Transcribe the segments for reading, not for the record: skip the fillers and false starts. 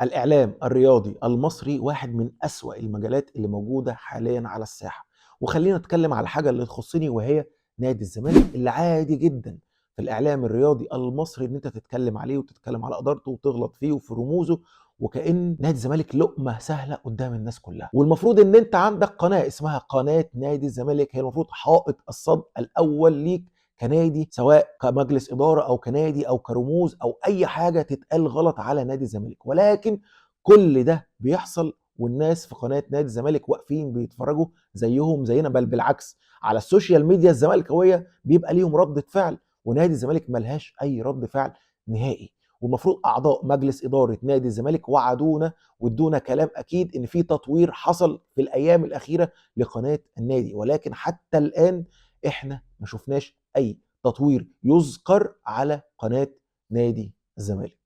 الإعلام الرياضي المصري واحد من أسوأ المجالات اللي موجودة حاليا على الساحة. وخلينا نتكلم على الحاجة اللي تخصني، وهي نادي الزمالك اللي عادي جدا في الإعلام الرياضي المصري إن أنت تتكلم عليه وتتكلم على إدارته وتغلط فيه وفي رموزه، وكأن نادي الزمالك لقمة سهلة قدام الناس كلها. والمفروض إن أنت عندك قناة اسمها قناة نادي الزمالك، هي المفروض حائط الصد الأول ليك كنادي، سواء كمجلس إدارة أو كنادي أو كرموز أو أي حاجة تتقال غلط على نادي الزمالك. ولكن كل ده بيحصل والناس في قناة نادي الزمالك واقفين بيتفرجوا زيهم زينا، بل بالعكس على ال social media الزمالكاوية بيبقى ليهم ردة فعل، ونادي الزمالك ملهاش أي رد فعل نهائي. والمفروض أعضاء مجلس إدارة نادي الزمالك وعدونا وادونا كلام أكيد إن في تطوير حصل في الأيام الأخيرة لقناة النادي، ولكن حتى الآن إحنا ما شفناش أي تطوير يذكر على قناة نادي الزمالك.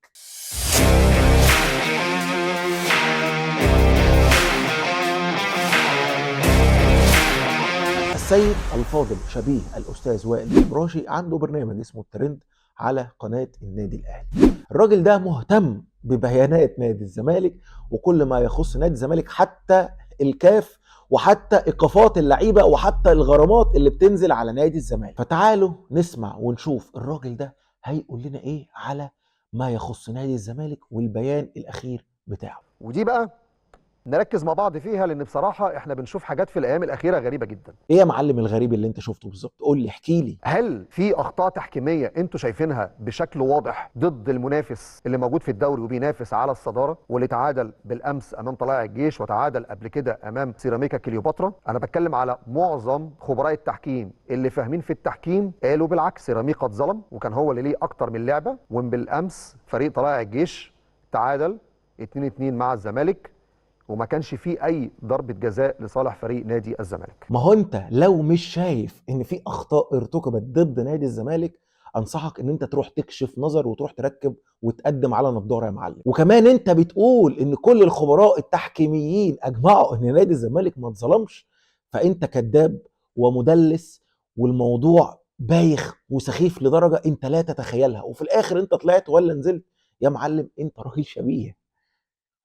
السيد الفاضل شبيه الأستاذ وائل الإبراشي عنده برنامج اسمه الترند على قناة النادي الأهلي. الراجل ده مهتم ببيانات نادي الزمالك وكل ما يخص نادي الزمالك، حتى الكاف وحتى إيقافات اللعيبة وحتى الغرامات اللي بتنزل على نادي الزمالك. فتعالوا نسمع ونشوف الراجل ده هيقول لنا إيه على ما يخص نادي الزمالك والبيان الأخير بتاعه. ودي بقى نركز مع بعض فيها، لان بصراحة احنا بنشوف حاجات في الايام الاخيرة غريبة جدا. ايه يا معلم الغريب اللي انت شفته بالظبط؟ قول لي، احكي لي. هل في اخطاء تحكيميه انتوا شايفينها بشكل واضح ضد المنافس اللي موجود في الدوري وبينافس على الصدارة، واللي تعادل بالامس امام طلائع الجيش وتعادل قبل كده امام سيراميكا كليوباترا؟ انا بتكلم على معظم خبراء التحكيم اللي فاهمين في التحكيم قالوا بالعكس، سيراميكا اتظلم وكان هو اللي ليه اكتر من لعبه، وبالامس فريق طلائع الجيش تعادل 2-2 مع الزمالك وما كانش فيه اي ضربه جزاء لصالح فريق نادي الزمالك. ما هو انت لو مش شايف ان في اخطاء ارتكبت ضد نادي الزمالك، انصحك ان انت تروح تكشف نظر وتروح تركب وتقدم على نظاره يا معلم. وكمان انت بتقول ان كل الخبراء التحكيميين اجمعوا ان نادي الزمالك ما اتظلمش، فانت كذاب ومدلس والموضوع بايخ وسخيف لدرجة انت لا تتخيلها. وفي الاخر انت طلعت ولا نزلت يا معلم، انت راجل شبيه،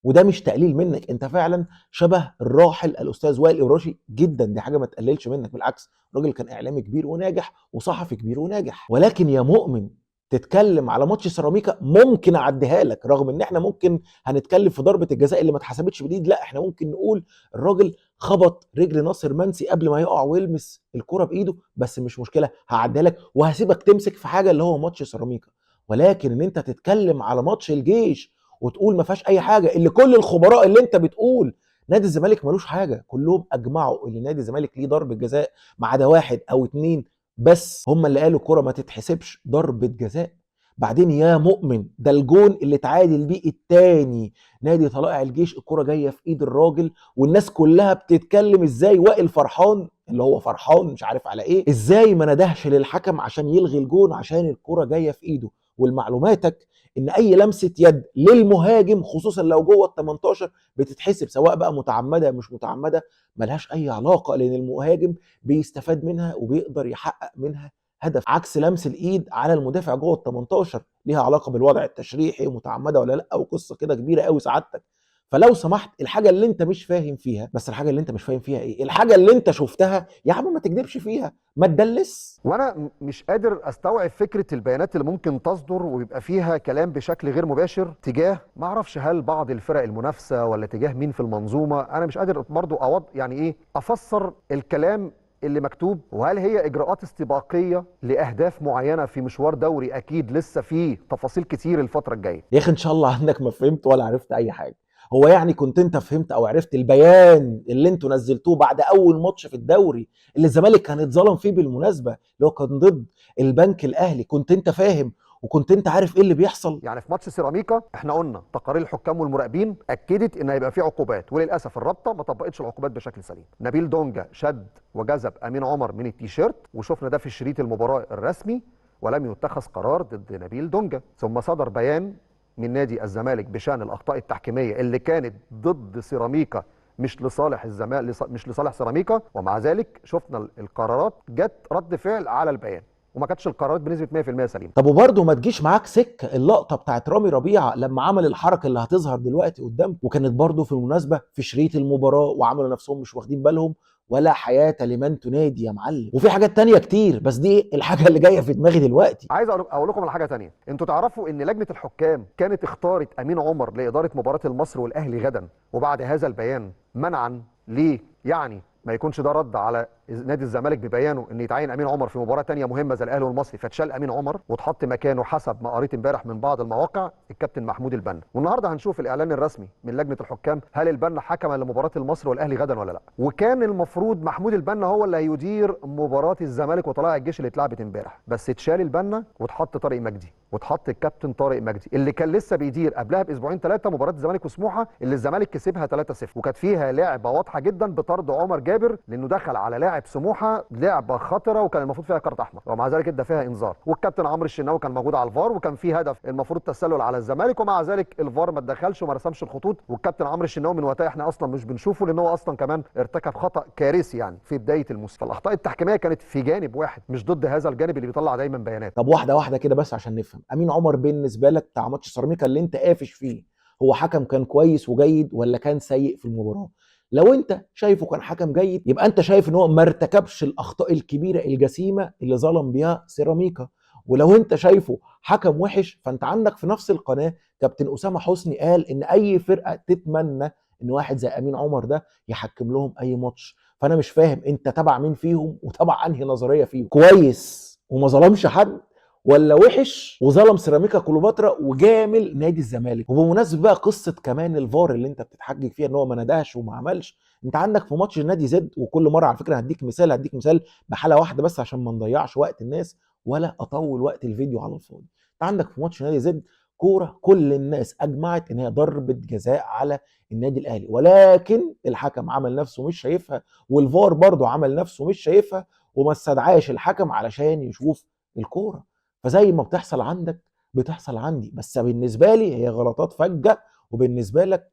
وده مش تقليل منك، انت فعلا شبه الراحل الاستاذ وائل الإبراشي جدا، دي حاجة ما تقللش منك، بالعكس الراجل كان اعلامي كبير وناجح وصحفي كبير وناجح. ولكن يا مؤمن تتكلم على ماتش سيراميكا ممكن اعديها لك، رغم ان احنا ممكن هنتكلم في ضربه الجزاء اللي ما اتحسبتش بالايد، لا احنا ممكن نقول الراجل خبط رجل ناصر منسي قبل ما يقع ويلمس الكره بايده، بس مش مشكلة هعديها لك وهسيبك تمسك في حاجة اللي هو ماتش سيراميكا. ولكن ان انت تتكلم على ماتش الجيش وتقول ما فيهاش اي حاجة، اللي كل الخبراء اللي انت بتقول نادي الزمالك ملوش حاجة كلهم اجمعوا ان نادي الزمالك ليه ضربه جزاء، ما عدا واحد او اتنين بس هم اللي قالوا الكره ما تتحسبش ضربه جزاء. بعدين يا مؤمن ده الجون اللي تعادل بيه التاني نادي طلائع الجيش، الكره جاية في ايد الراجل والناس كلها بتتكلم ازاي وائل فرحان اللي هو فرحان مش عارف على ايه، ازاي ما ندهش للحكم عشان يلغي الجون عشان الكره جاية في ايده. والمعلوماتك ان اي لمسه يد للمهاجم خصوصا لو جوه ال 18 بتتحسب، سواء بقى متعمدة مش متعمدة ملهاش اي علاقة، لان المهاجم بيستفاد منها وبيقدر يحقق منها هدف، عكس لمس الايد على المدافع جوه ال 18 ليها علاقة بالوضع التشريحي ومتعمده ولا لا، وقصة كده كبيرة قوي سعادتك. فلو سمحت الحاجة اللي انت مش فاهم فيها، بس الحاجة اللي انت مش فاهم فيها ايه؟ الحاجة اللي انت شفتها يا عم ما تكذبش فيها، ما تدلس. وانا مش قادر استوعب فكرة البيانات اللي ممكن تصدر ويبقى فيها كلام بشكل غير مباشر تجاه ما اعرفش هل بعض الفرق المنافسة ولا تجاه مين في المنظومة. انا مش قادر برضو يعني ايه افسر الكلام اللي مكتوب، وهل هي اجراءات استباقية لاهداف معينة في مشوار دوري اكيد لسه فيه تفاصيل كتير الفترة الجاية. يا اخي ان شاء الله عندك ما فهمت ولا عرفت اي حاجة. هو يعني كنت انت فهمت او عرفت البيان اللي انتوا نزلتوه بعد اول ماتش في الدوري اللي الزمالك كان اتظلم فيه بالمناسبة اللي هو كان ضد البنك الاهلي، كنت انت فاهم وكنت انت عارف ايه اللي بيحصل؟ يعني في ماتش سيراميكا احنا قلنا تقارير الحكام والمراقبين اكدت ان هيبقى في عقوبات، وللاسف الرابطة ما طبقتش العقوبات بشكل سليم. نبيل دونجا شد وجذب امين عمر من التيشيرت، وشفنا ده في شريط المباراة الرسمي، ولم يتخذ قرار ضد نبيل دونجا. ثم صدر بيان من نادي الزمالك بشأن الأخطاء التحكيمية اللي كانت ضد سيراميكا مش لصالح الزمالك، مش لصالح سيراميكا، ومع ذلك شفنا القرارات جت رد فعل على البيان. وما كانتش القرارات بنسبة 100% سليمة. طب وبرده ما تجيش معاك سكة اللقطة بتاعت رامي ربيعة لما عمل الحركة اللي هتظهر دلوقتي قدامك، وكانت برده في المناسبة في شريط المباراة وعملوا نفسهم مش واخدين بالهم، ولا حياة لمن تنادي يا معلم. وفي حاجات تانية كتير، بس دي الحاجة اللي جاية في دماغي دلوقتي. عايز اقول لكم على حاجة تانية، انتوا تعرفوا ان لجنة الحكام كانت اختارت امين عمر لادارة مباراة المصري والاهلي غدا، وبعد هذا البيان منعا ليه؟ يعني ما يكونش ده رد على نادي الزمالك ببيانه ان يتعين امين عمر في مباراة ثانية مهمة زي الاهلي والمصري، فاتشال امين عمر واتحط مكانه حسب ما قريت امبارح من بعض المواقع الكابتن محمود البنا. والنهارده هنشوف الاعلان الرسمي من لجنة الحكام هل البنا حكم لمباراة المصري والاهلي غدا ولا لا. وكان المفروض محمود البنا هو اللي هيدير مباراة الزمالك وطلائع الجيش اللي اتلعبت امبارح، بس اتشال البنا واتحط طارق مجدي، واتحط الكابتن طارق مجدي اللي كان لسه بيدير قبلها باسبوعين ثلاثة مباراة الزمالك وسموحه اللي الزمالك كسبها 3-0، وكانت فيها لعبه واضحة جدا بطرد عمر جابر لانه دخل على لاعب سموحه لعبه خطره وكان المفروض فيها كارت احمر، ومع ذلك ادى فيها انذار. والكابتن عمرو الشناوي كان موجود على الفار، وكان في هدف المفروض تسلل على الزمالك، ومع ذلك الفار ما اتدخلش وما رسمش الخطوط، والكابتن عمرو الشناوي من وقتها احنا اصلا مش بنشوفه لان هو اصلا كمان ارتكب خطا كارثي يعني في بداية الموسم. فالاخطاء التحكيميه كانت في جانب واحد مش ضد هذا الجانب اللي بيطلع دايما بيانات. طب واحدة واحدة كده بس عشان نفهم، امين عمر بالنسبة لك بتاع ماتش سيراميكا اللي انت قافش فيه، هو حكم كان كويس وجيد ولا كان سيء في المباراة؟ لو انت شايفه كان حكم جيد يبقى انت شايف ان هو ما ارتكبش الاخطاء الكبيرة الجسيمة اللي ظلم بيها سيراميكا، ولو انت شايفه حكم وحش فانت عندك في نفس القناة كابتن اسامة حسني قال ان اي فرقه تتمنى ان واحد زي امين عمر ده يحكم لهم اي ماتش. فانا مش فاهم انت تبع مين فيهم وتبع انهي نظرية فيهم، كويس وما ظلمش حد ولا وحش وظلم سيراميكا كليوباترا وجامل نادي الزمالك؟ وبمناسبة بقى قصة كمان الفار اللي انت بتتحجج فيها ان هو ما ندهش وما عملش، انت عندك في ماتش النادي زد، وكل مرة على فكرة هديك مثال، هديك مثال بحاله واحدة بس عشان ما نضيعش وقت الناس ولا اطول وقت الفيديو على الفاضي. انت عندك في ماتش نادي زد كورة كل الناس اجمعت ان هي ضربه جزاء على النادي الاهلي، ولكن الحكم عمل نفسه مش شايفها، والفار برضه عمل نفسه مش شايفها، وما استدعاش الحكم علشان يشوف الكورة. فزي ما بتحصل عندك بتحصل عندي، بس بالنسبة لي هي غلطات فجه، وبالنسبة لك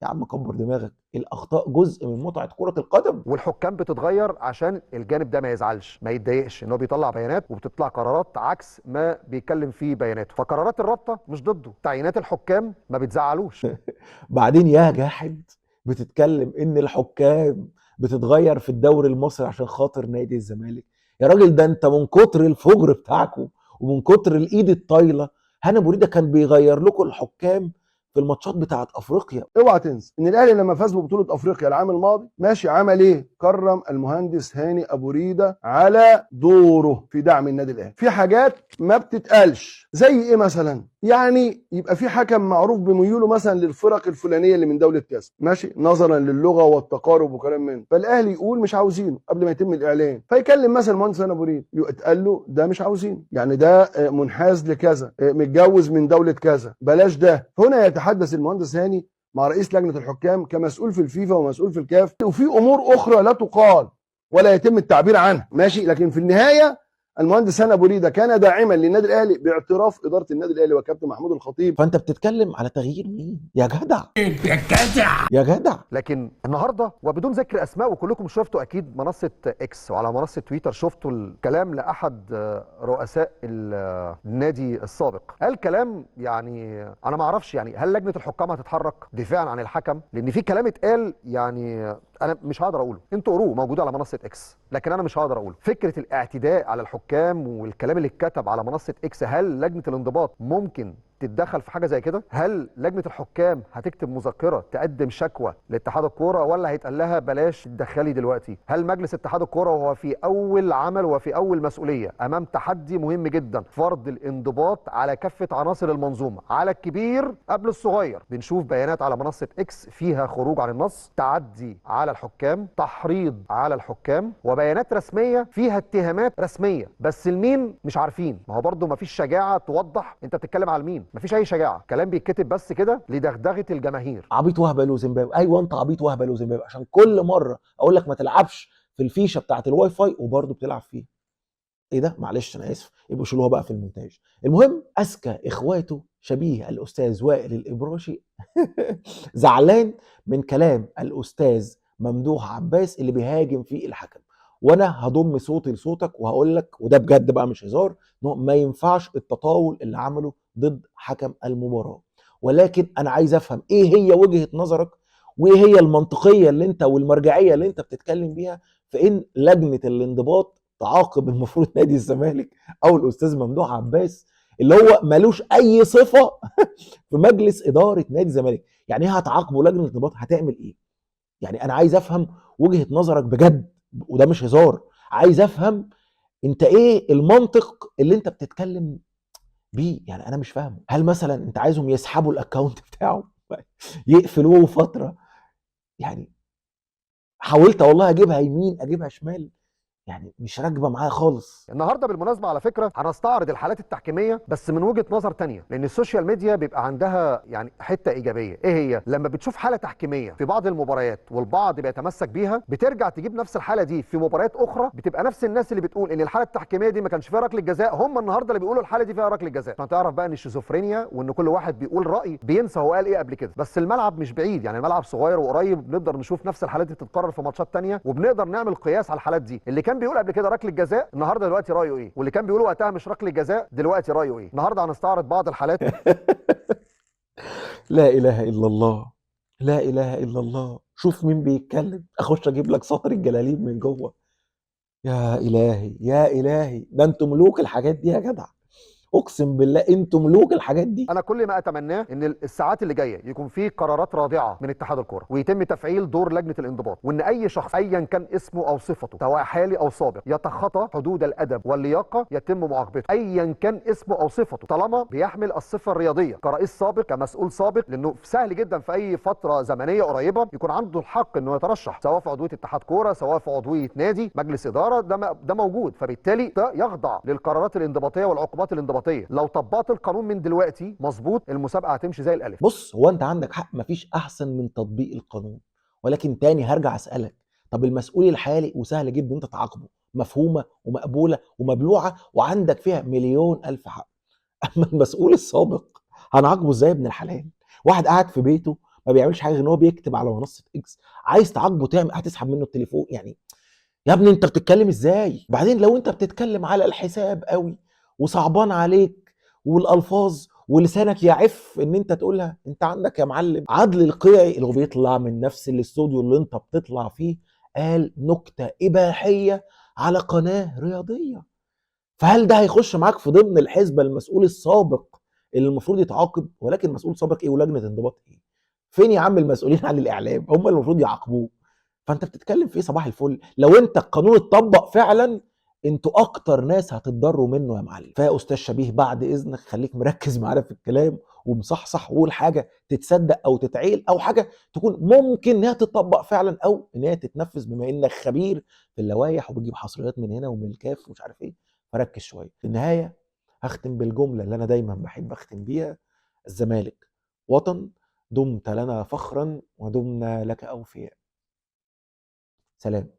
يا عم كبر دماغك، الاخطاء جزء من متعه كره القدم. والحكام بتتغير عشان الجانب ده ما يزعلش ما يتضايقش ان هو بيطلع بيانات وبتطلع قرارات عكس ما بيتكلم فيه بياناته، فقرارات الرابطة مش ضده، تعيينات الحكام ما بتزعلوش. بعدين يا جاحد بتتكلم ان الحكام بتتغير في الدوري المصري عشان خاطر نادي الزمالك، يا راجل ده انت من كتر الفجر بتاعكم ومن كتر الايد الطايله هاني ابو ريده كان بيغير لكم الحكام في الماتشات بتاعت افريقيا. اوعى تنسى ان الاهلي لما فاز ببطولة افريقيا العام الماضي ماشي عمل ايه؟ كرم المهندس هاني ابو ريده على دوره في دعم النادي الاهلي. في حاجات ما بتتقالش زي ايه مثلا؟ يعني يبقى في حكم معروف بميوله مثلا للفرق الفلانية اللي من دولة كذا، ماشي، نظرا للغة والتقارب وكلام من، فالاهلي يقول مش عاوزينه قبل ما يتم الاعلان، فيكلم مثلا المهندس هاني ابو ريده يتقال له ده مش عاوزينه، يعني ده منحاز لكذا، متجوز من دولة كذا، بلاش ده. هنا يتحدث المهندس هاني مع رئيس لجنة الحكام كمسؤول في الفيفا ومسؤول في الكاف، وفي امور اخرى لا تقال ولا يتم التعبير عنها، ماشي، لكن في النهاية المهندس هاني ابو ريده كان داعما للنادي الاهلي باعتراف ادارة النادي الاهلي وكابتن محمود الخطيب. فانت بتتكلم على تغيير مين يا جدع؟ يا جدع يا جدع. لكن النهارده وبدون ذكر اسماء، وكلكم شفتوا اكيد منصة اكس وعلى منصة تويتر شفتوا الكلام لاحد رؤساء النادي السابق، قال كلام يعني انا ما اعرفش، يعني هل لجنة الحكام هتتحرك دفاعا عن الحكم؟ لان في كلام اتقال يعني انا مش هقدر اقوله، انتوا قروه موجود على منصة اكس، لكن انا مش هقدر اقوله. فكرة الاعتداء على الحكام والكلام اللي اتكتب على منصة اكس، هل لجنة الانضباط ممكن تتدخل في حاجة زي كده؟ هل لجنة الحكام هتكتب مذكره تقدم شكوى لاتحاد الكورة، ولا هيتقال لها بلاش تدخلي دلوقتي؟ هل مجلس اتحاد الكورة وهو في اول عمل وفي اول مسؤولية امام تحدي مهم جدا، فرض الانضباط على كافة عناصر المنظومة، على الكبير قبل الصغير؟ بنشوف بيانات على منصة اكس فيها خروج عن النص، تعدي على الحكام، تحريض على الحكام، وبيانات رسمية فيها اتهامات رسمية، بس لمين مش عارفين. ما هو برده ما فيش شجاعة توضح انت بتتكلم على مين، مفيش اي شجاعة، كلام بيتكتب بس كده لدغدغه الجماهير. عبيط وهبل وزمبابوي، ايوه انت عبيط وهبل وزمبابوي، عشان كل مرة اقول لك ما تلعبش في الفيشه بتاعه الواي فاي وبرده بتلعب فيه. ايه ده؟ معلش انا اسف، يبقوا شيلوها بقى في المونتاج. المهم اذكى اخواته شبيه الاستاذ وائل الابراشي زعلان من كلام الاستاذ ممدوح عباس اللي بيهاجم فيه الحكم. وانا هضم صوتي لصوتك وهقول لك، وده بجد بقى مش هزار، انه ما ينفعش التطاول اللي عمله ضد حكم المباراة. ولكن انا عايز افهم ايه هي وجهه نظرك، وايه هي المنطقية اللي انت والمرجعيه اللي انت بتتكلم بيها في ان لجنة الانضباط تعاقب المفروض نادي الزمالك او الاستاذ ممدوح عباس اللي هو ملوش اي صفة في مجلس ادارة نادي الزمالك. يعني ايه هتعاقبه لجنة الانضباط؟ هتعمل ايه؟ يعني انا عايز افهم وجهه نظرك بجد، وده مش هزار. عايز افهم انت ايه المنطق اللي انت بتتكلم بيه، يعني انا مش فاهمه. هل مثلا انت عايزهم يسحبوا ال account بتاعه يقفلوه فترة؟ يعني حاولت والله اجيبها يمين اجيبها شمال، يعني مش راكبه معايا خالص. النهارده بالمناسبة على فكرة هنستعرض الحالات التحكيميه بس من وجهه نظر تانية، لان ال social media بيبقى عندها يعني حتة ايجابية. ايه هي؟ لما بتشوف حاله تحكيميه في بعض المباريات والبعض بيتمسك بيها، بترجع تجيب نفس الحالة دي في مباريات اخرى، بتبقى نفس الناس اللي بتقول ان الحالة التحكيميه دي ما كانش فيها ركلة جزاء، هم النهارده اللي بيقولوا الحالة دي فيها ركلة جزاء. عشان تعرف بقى ان الشيزوفرينيا وان كل واحد بيقول راي بينسى هو قال ايه قبل كده. بس الملعب مش بعيد، يعني الملعب صغير وقريب، بنقدر نشوف نفس الحالات دي بتتكرر في ماتشات تانية، وبنقدر نعمل قياس على الحالات دي. اللي كان بيقول قبل كده ركلة جزاء النهارده دلوقتي رايه ايه، واللي كان بيقول وقتها مش ركلة جزاء دلوقتي رايه ايه. النهارده هنستعرض بعض الحالات. لا اله الا الله، لا اله الا الله. شوف مين بيتكلم، اخش اجيب لك سطر الجلاليب من جوه. يا الهي يا الهي، ده انتوا ملوك الحاجات دي يا جدع، اقسم بالله انتوا ملوك الحاجات دي. انا كل ما اتمناه ان الساعات اللي جاية يكون في قرارات رادعة من اتحاد الكورة، ويتم تفعيل دور لجنة الانضباط، وان اي شخص ايا كان اسمه او صفته سواء حالي او سابق يتخطى حدود الادب واللياقه يتم معاقبته ايا كان اسمه او صفته، طالما بيحمل الصفة الرياضية كرئيس سابق كمسؤول سابق، لانه سهل جدا في اي فترة زمنية قريبه يكون عنده الحق انه يترشح، سواء في عضوية اتحاد كورة سواء في عضوية نادي مجلس ادارة، ده موجود. فبالتالي ده يخضع للقرارات الانضباطيه والعقوبات الانضباطيه. لو طبقت القانون من دلوقتي مظبوط المسابقة هتمشي زي الالف. بص، هو انت عندك حق، مفيش احسن من تطبيق القانون، ولكن تاني هرجع اسالك، طب المسؤول الحالي وسهل جدا انت تعاقبه، مفهومه ومقبوله ومبلوعه وعندك فيها مليون الف حق. اما المسؤول السابق هنعاقبه ازاي يا ابن الحلال؟ واحد قاعد في بيته ما بيعملش حاجة غير ان هو بيكتب على منصة اكس، عايز تعاقبه تعمل هتسحب منه التليفون؟ يعني يا ابني انت بتتكلم ازاي؟ بعدين لو انت بتتكلم على الحساب قوي وصعبان عليك والالفاظ ولسانك يعف ان انت تقولها، انت عندك يا معلم عدل القيعي اللي هو بيطلع من نفس الاستوديو اللي انت بتطلع فيه قال نكتة اباحية على قناة رياضية، فهل ده هيخش معاك في ضمن الحسبة المسؤول السابق اللي المفروض يتعاقب؟ ولكن مسؤول سابق ايه ولجنه انضباط ايه؟ فين يا عم المسؤولين عن الاعلام؟ هم اللي المفروض يعاقبوه. فانت بتتكلم في ايه صباح الفل؟ لو انت القانون اتطبق فعلا انتوا اكتر ناس هتتضروا منه يا معلم. فيا استاذ شبيه بعد اذنك خليك مركز معانا في الكلام ومصحصح، وقول حاجة تتصدق او تتعيل او حاجة تكون ممكن انها تتطبق فعلا او انها تتنفذ، بما انك خبير في اللوائح وبتجيب حصريات من هنا ومن الكاف ومش عارف ايه، فركز شوية. في النهاية هختم بالجملة اللي انا دايما بحب اختم بيها: الزمالك وطن، دمت لنا فخرا ودمنا لك اوفياء. سلام.